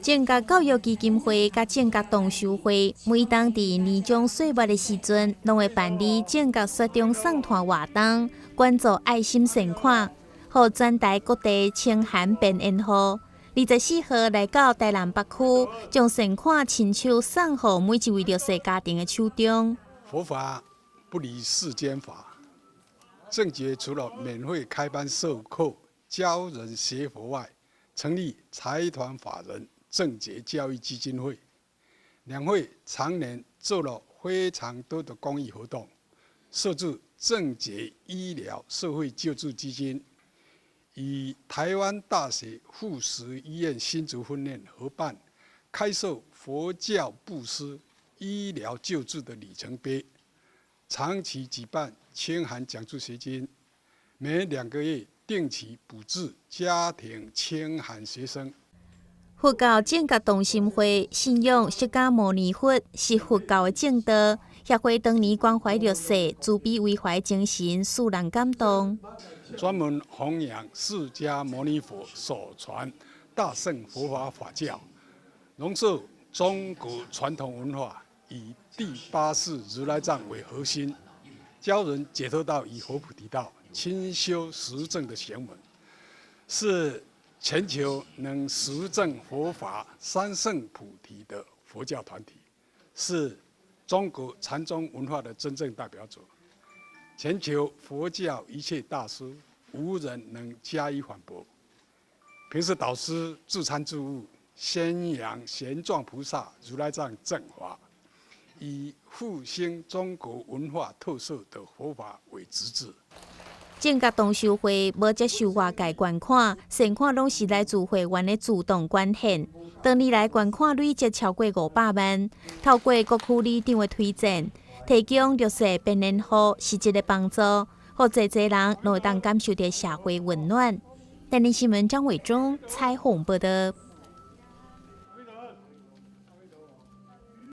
正覺教育基金會佮正覺同修會，每當佇年終歲末的時陣，攏會辦理正覺雪中送炭活動，捐助愛心善款，予全台各地清寒邊緣戶。24號來到台南北區，將善款親手送予每一位弱勢家庭的手中。佛法不離世間法，正覺除了免費開班授課教人學佛外，成立財團法人正覺教育基金會，兩會常年做了非常多的公益活動，設置正覺醫療社會救助基金，與台灣大學附屬醫院新竹分院合辦，開設佛教布施醫療救助的里程碑，長期舉辦清寒獎助學金，每2個月定期補助家庭清寒學生。佛教正覺同心會信仰釋迦牟尼佛是佛教的正道，協會當年關懷弱勢、慈悲為懷精神，使人感動。專門弘揚釋迦牟尼佛所傳大乘佛法法教，濃縮中國傳統文化，以第八世如來藏為核心，教人解脫道與佛菩提道，親修實證的玄門，是全球能實證佛法三乘菩提的佛教團體，是中國禪宗文化的真正代表者。全球佛教一切大師無人能加以反駁。平實導師自參自悟，宣揚玄奘菩薩如來藏正法，以復興中國文化特色的佛法為職志。正覺同修會無接受外界捐款，善款攏是來自會員的自動捐獻。多年來捐款累積超過500萬，透過各區里長的推薦，提供弱勢邊緣戶實質的幫助，予濟濟人攏會當感受著社會溫暖。台南新聞張偉忠採訪報導。